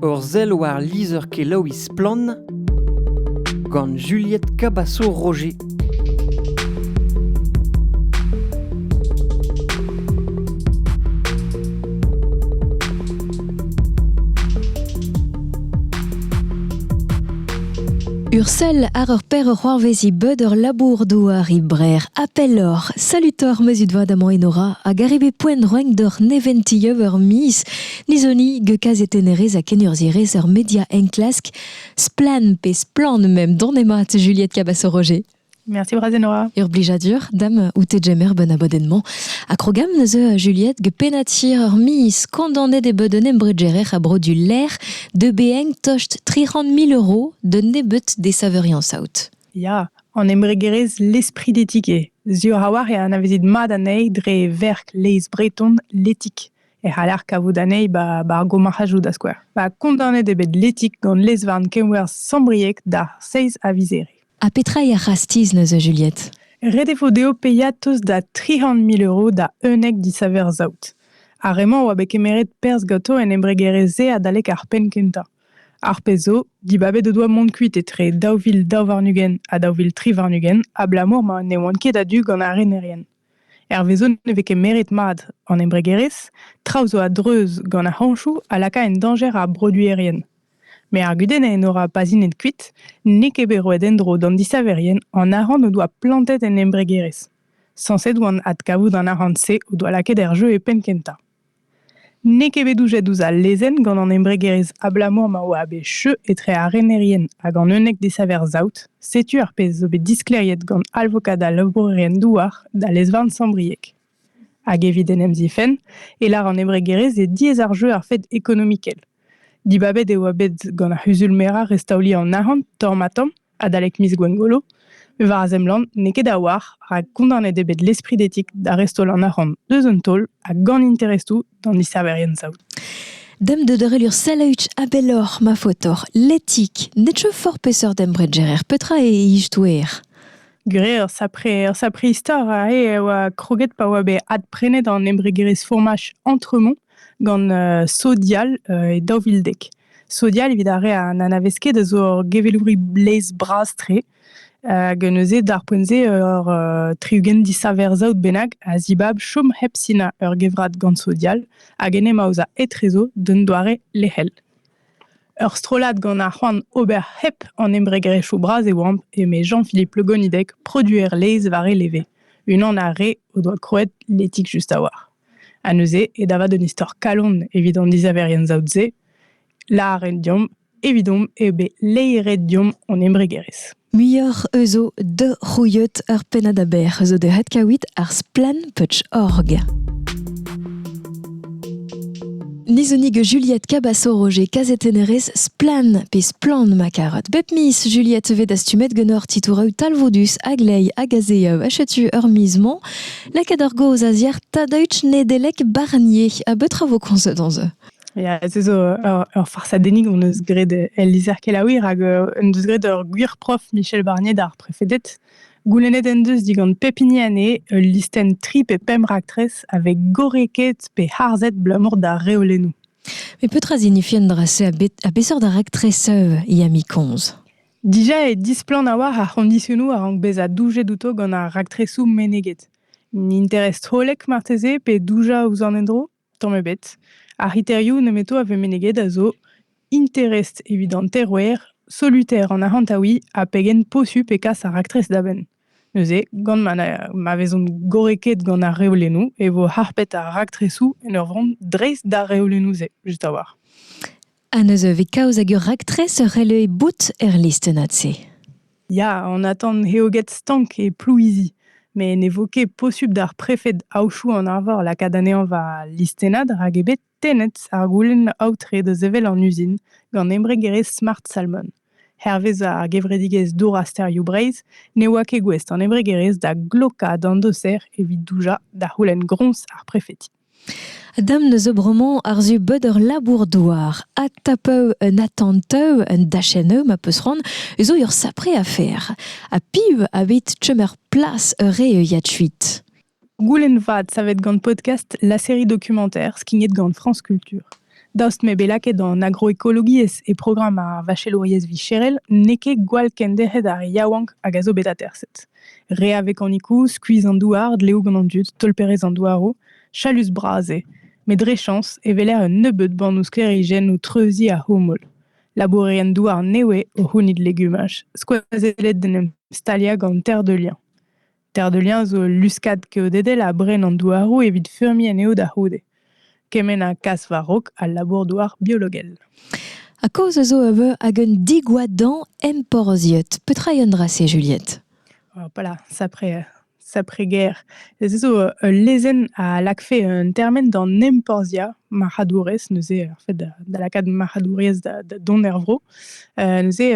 Ur sell war lizher-kelaouiñ Splann! gant Juliette Cabaço-Roger. Ur sell àr ur per c'hoarveziñ beud ur labour-douar e Brer ha pelloc'h. Salutoc'h ma zud vat amañ Enora hag arrive poent roeñ deoc'h neventioù ur miz. Nizoni ge kazetennerez ha kenurzhierez ur media enklask Splann pe Splann mem donemat Juliette Cabaço-Roger. Merci bras Enora. Ur blijadur, dam oute jemer ben abadenn-mañ. Ha krogam neuze Juliette ge pennatir ur miz kondaonet eo bet un embregerer a brodu ler de beeng tost 300 000 euros de nebeut desaveuriañ saout. Ya, an embregerezh L'Esprit d'éthique eo. Sur a-walc'h e anavezit mat anezhi dre verk laezh breton L'éthique. E c'haller kavout anezhi ba, ba ar gomarc'hajoù da skouer. Ba kondaonet eo bet L'éthique gant lez-varn kenwerzh Sant-Brieg d'ar seizh a viz Here. Ha petra eo ar c'hastiz neuze, Juliette? Ret e vo dezho paeañ tost da 300 000 euros da unnek disaver saout. Ar re-mañ a oa bet kemeret perzh ganto en embregerezh-se adalek ar penn-kentañ. Ar pezh zo, dibabet o doa mont kuit etre 2022 ha 2023 abalamour ma ne oant ket a-du gant ar renerien. Hervezo ne vez ket meret mat an embregerezh, traoù zo a-dreuz gant ar c'hañchoù a laka en dañjer ar broduerien. Met ar gudenn eo n'ora pazinet kuit, n'eo ket bet roet en-dro d'an disaverien an arc'hant o doa plantet en embregerezh. Sañset oant adkavout an arc'hant-se o doa lakaet er jeu e penn-kentañ. N'eo ket bet doujet ouzh al lezenn gant an embregerezh abalamour ma oa bet cheu etre ar renerien hag an unnek desaver saout, setu ar pezh zo bet disklêriet gant alvokad al labourerien-douar da lez-varn Sant-Brieg. Hag evit en em zifenn e lâr an embregerezh eo diaes ar jeu ar fed ekonomikel. Dibabet e oa bet gant ar c'huzul-merañ restaoliñ an arc'hant tamm-ha-tamm adalek miz Gwengolo. Met war a seblant n'eo ket a-walc'h rak kondaonet eo bet l'esprit d'éthique da restaol an arc'hant deus un taol ha gant interestoù d'an disaverien saout. Dem de deurel ur seleuch a-belloc'h ma faotoc'h L'éthique n'et forzh peseurt embregerer petra eo e istoer? Gwir ur sapre, ur sapre istor aze e oa kroget pa oa bet adprenet an embregerezh fourmaj Entremont gant Sodial e 2010. Sodial, evit ar re a n'anavez ket, a zo ur gevelouri bleiz bras-tre. Hag neuze, d'ar poent-se, ur 60 disaver saout bennak a zibab chom hep sinañ ur gevrad gant Sodial hag en em aozañ etrezo d'un doare lec'hel. Ur strollad gant ar c'hoant ober hep an embregerezhioù bras e oamp, eme Jean-Philippe Le Gonidec, produer laezh war e leve, unan ar re o doa krouet L'éthique just a-walc'h. Ha neuze e davat un istor kalon evit an disaverien saout-se, lâret deomp, evidomp eo bet laeret deomp hon embregerezh. Muioc'h eus o de c'houiet ur pennad aber zo de hadkaouit ar splann.org. Nizonig Juliette Cabaço-Roger kazetennerez Splann pe Splann ma karat. Bep miz Juliette vez dastumet genoc'h titoureu talvoudus hag lei hag azeeu. Ha setu ur miz-mañ lakaat ur gaoz a-ziàr Tadeuch Nedelec Barnier. A betra vo komzet an Ya, se zo ur farsadennig hon eus graet el lizher-kelaouiñ rak en deus graet ur gwir prof Michel Barnier d'ar prefeded. Goulennet en deus digant pep hini anezhe ul listenn tri pe pemp raktres a vez gorrekaet pe harzet abalamour d'ar reolennoù. Met petra signifie an dra-se a beseurt raktres ya komz? Dija eo displann a-walc'h ar c'hondisionoù a rank bezañ doujet outo gant ar raktresoù meneget. Un interest hollek marteze pe doujañ ouzh an endro? Tamm ebet. Ar c'hriterioù nemeto a vez meneget a zo interest evit an terouer, solutaer an arc'hantaouiñ ha pegen posupl e kas ar raktres da benn. Neuze, gant ma, ma vezont gorrekaet gant ar reolennoù e vo harpet ar raktresoù en ur vont dreist d'ar reolennoù-se, just a-walc'h. Ha neuze e vez kaoz hag ur raktres ur c'helle bout er listennad-se. Ya, an atant heoget stank e Plouizi. Met ne vo ket posupl d'ar prefed Aotrou an Arvor lakaat anezhañ war listennad rak eo bet tennet ar goulenn aotre da sevel an uzin gant embregerezh Smart Salmon. Hervez ar gevredigezh Dour ha Stêrioù Breizh ne oa ket gouest an embregerezh da glokaat an doser evit doujañ da c'houlenn groñs ar prefeti. Dam neuze bremañ ar-zu beud ur labour-douar ha tapeu un atanteu, un dachenneu ma peus c'hoant, zo ur sapre afer. Ha piv a bet chemer plas ur re yad-chuit? Goulenn vat savet gant podcast La série documentaire skignet gant France Culture. Daoust m'eo bet lakaet an agroekologiezh e programm ar vachelouriezh vicherel n'eo ket gwall kenderc'het ar re yaouank hag a zo bet aterset. Re a vekanikoù, skuizh an douar, dleoù gant an dud, tolperezh an douaroù, chalus bras eo. Met dre chañs e weler un nebeud bannoù sklêrijenn o treuziñ ar c'houmoul. Labourerien-douar nevez o c'hounit legumaj, skoazellet d'en em staliañ gant Terre de Liens. Terre de Liens zo ul luskad keodedel a bren an douaroù evit feurmiñ anezho da c'houde. Kement ha kas war-raok al labour-douar biologel. Ha kaoz a zo ivez hag un digoadañ emporzhiet. Petra eo an dra-se, Juliette? Voilà, sapre, sapre ger. Ez zo ul lezenn a lakfe un termen d'an emporzhiañ marc'hadourezh, neuze ar fait da lakaat marc'hadouriezh da dont er vro. Neuze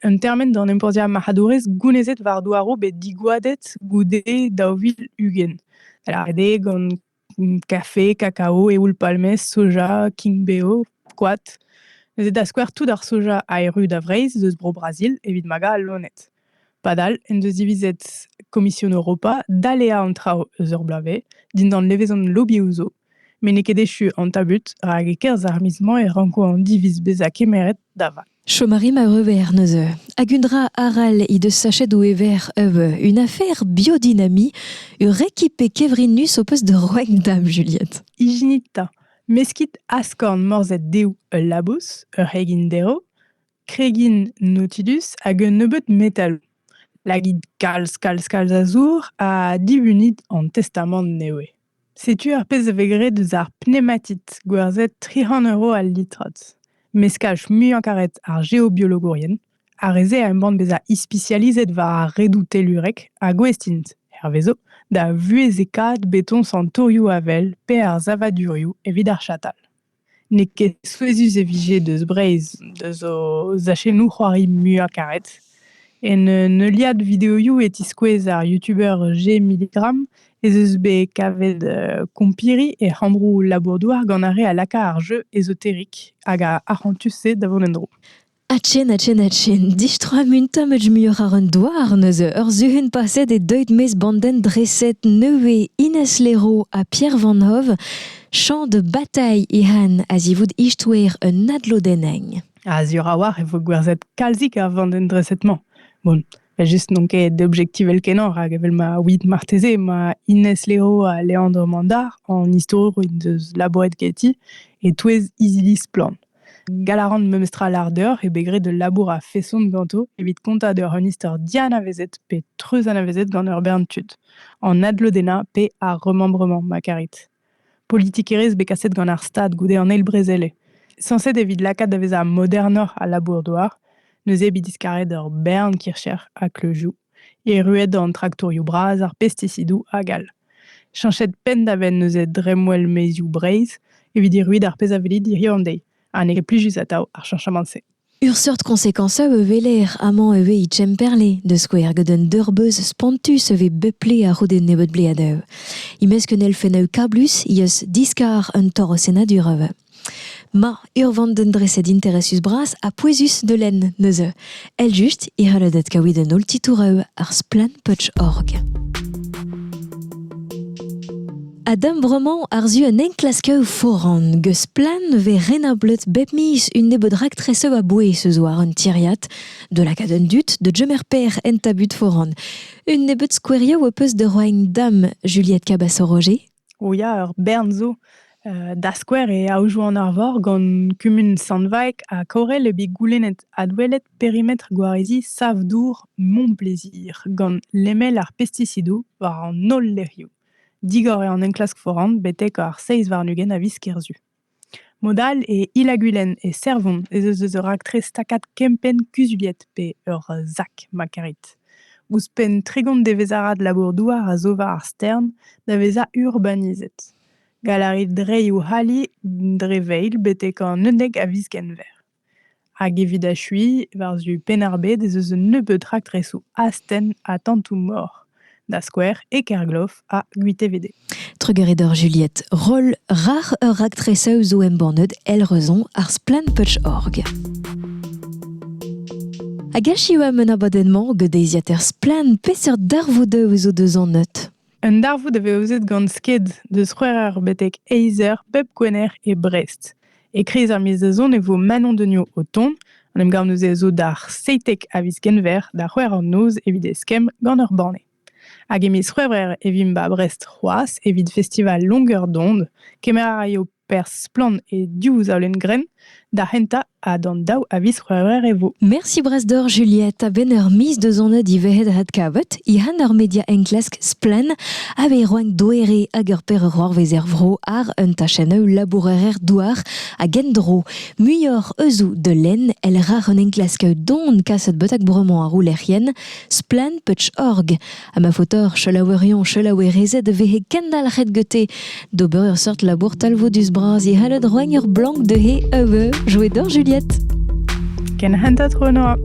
un termen d'an emporzhiañ marc'hadourezh gounezet war douaroù bet digoadet goude 2020. Da lâret eo gant kafe, kakao, eoul-palmez, soja, king-beo, koad. Neuze da skouer tout ar soja a erru da Vreizh deus Bro-Brazil evit magañ al loened. Padal en deus divizet Komision Europa daleañ an traoù eus ur bloavezh dindan levezon lobioù zo. Met n'eo ket echu an tabut rak e-kerzh ar miz-mañ e ranko an diviz bezañ kemeret da vat. Chom a rimp a-rever neuze. Hag un dra arall he deus sachet o ever ivez. Une affaire biodynamie, ur rekipe kevrinus ho peus da roiñ dam, Juliette. Ijinit 'ta. Meskit askorn morzhed dehoù ul labous, ur c'hegin dezho, kregin Nautilus hag un nebeud metaloù. Lagit kalz kalz kalz a zour ha dibunit an testamant nevez. Setu ar pezh a vez graet eus ar pneumatit gwerzhet 300 euro al litrad. Meskaj muiañ-karet ar geobiologourien, ar re-se a embann bezañ ispisializet war ar redoù tellurek ha gouest int, hervezo, da vuhezekaat betoñs an tourioù-avel pe ar savadurioù evit ar chatal. N'eo ket souezhus e vije deus Breizh, deus o zachennoù c'hoari muiañ-karet. En un heuliad videoioù e tiskouez ar youtuber G Milligram ez eus bet kavet kompiri e c'hambroù labour-douar gant ar re a laka ar jeu ezoterik hag arc'hantus-se da vont en-dro. Atchen, atchen, atchen, distroa un tamm muioc'h àr an douar neuze. Ur suhun paset e deuet maez bandenn dreset nevez Inès Léraud ha Pierre Van Hove. Champ de bataille ihan a-zivout istoer un adlodennegn. Ha sur a-walc'h e vo gwerzhet kalzik ar vandenn dreset-mañ. Bon, just n'on ket objektivel kenañ rak evel ma ouiit marteze emañ Inès Léraud ha Léandre Mandard an istorour en deus labouret ganti e-touez izili Splann. Gall a ran memestra lâr deoc'h eo bet graet ul labour a-feson ganto evit kontañ deoc'h un istor dianavezet pe treuzanavezet gant ur bern tud, an adlodennañ pe ar remembrement ma karit. Politikerezh bet kaset gant ar Stad goude an Eil Brezel eo. Sañset evit lakaat da vezañ modernoc'h al labour-douar, neuze eo bet diskaret ur bern kircher ha kleuzioù, erruet an traktourioù bras, ar pestisidoù hag all. Cheñchet penn-da-benn neuze dremmwel maezioù Breizh evit erruiñ d'ar pezh a welit hiziv an deiz ha n'eo ket plijus atav ar cheñchamant-se. Ur seurt koñsekañsoù e weler amañ ivez e Kemperle, da skouer gant un deurbeuz spontus e vez bep-ple a-c'houde nebeut bleadoù. E-mesk un elfennoù kablus ez eus diskar un torosennadur ivez. Ma, ur vandenn dreset interesus bras ha pouezus da lenn neuze. Èl-just e c'hallet kaout an holl titouroù ar splann.org. Adam bremañ àr-zu un enklask foran geus Splann vez renablet bep miz un nebeud raktresoù a-bouez eus war un tiriad, de lakaat an dud da gemer perzh en tabut foran. Un nebeud skouerioù ho peus da roiñ dam Juliette Cabaço-Roger? O ya, ur bern zo. Da skouer e Aodoù-an-Arvor gant kumun Sant-Vaeg ha Kaorel eo bet goulennet adwelet perimetr gwareziñ sav-dour Montplaisir gant lemel ar pestisidoù war an holl lec'hioù. Digor eo an enklask foran betek ar 27 a viz Kerzu. Mod all e Il-ha-Gwilen e Servon ez eus eus ur raktres takad kempenn kuzuliet pe ur SAC ma karit. Ouzhpenn 30 devezh-arat labour-douar a zo war ar stern da vezañ urbanizet. Gall a rit reiñ hoc'h ali dre veil betek an 11 a viz Genver. Hag evit achuiñ, war-zu Penn-ar-Bed ez eus un nebeud raktresoù astenn ha tantoù-mor, da skouer e Kerglof ha Gwitevede. Trugarez deoc'h Juliette. Roll rac'h ur raktresoù zo embannet èl rezon ar splann.org. Hag achiv am un abadenn-mañ get deiziataer Splann. Peseurt darvoudoù zo deus an neud? Un darvoud a vez aozet gant Sked deus c'hwec'h eur betek eizh eur bep Gwener e Brest. E-kreiz ar miz da zont e vo Manon Deniau o tont. An emgav neuze a zo d'ar 17 a viz Genver da c'hwec'h an noz evit eskemm gant ur banne. Hag e miz C'hwevrer e vimp ba Brest c'hoazh evit festival Longueur d'onde. Kemer a raio perzh Splann e div zaolenn grenn d'ar c'hentañ ha d'an daou a viz C'hwevrer e vo. Mersi bras deoc'h Juliette, a-benn ur miz deus on divezhet adkavet, ihan ur media enklask Splann a vez roenk doere hag ur per c'hoarvez er vro àr un tachenn labourer douar hag en-dro. Muioc'h eus de lenn el rar un enklask don kaset betak bremañ ar roulerien splann.org. Ha ma faotoc'h selaouerion selaouerezed vehe kendalc'het gete d'ober ur seurt labour talvoudus bras e c'hallot roiñ ur blank de he euve. Jouet d'or Juliette. Ken hentad Renoir.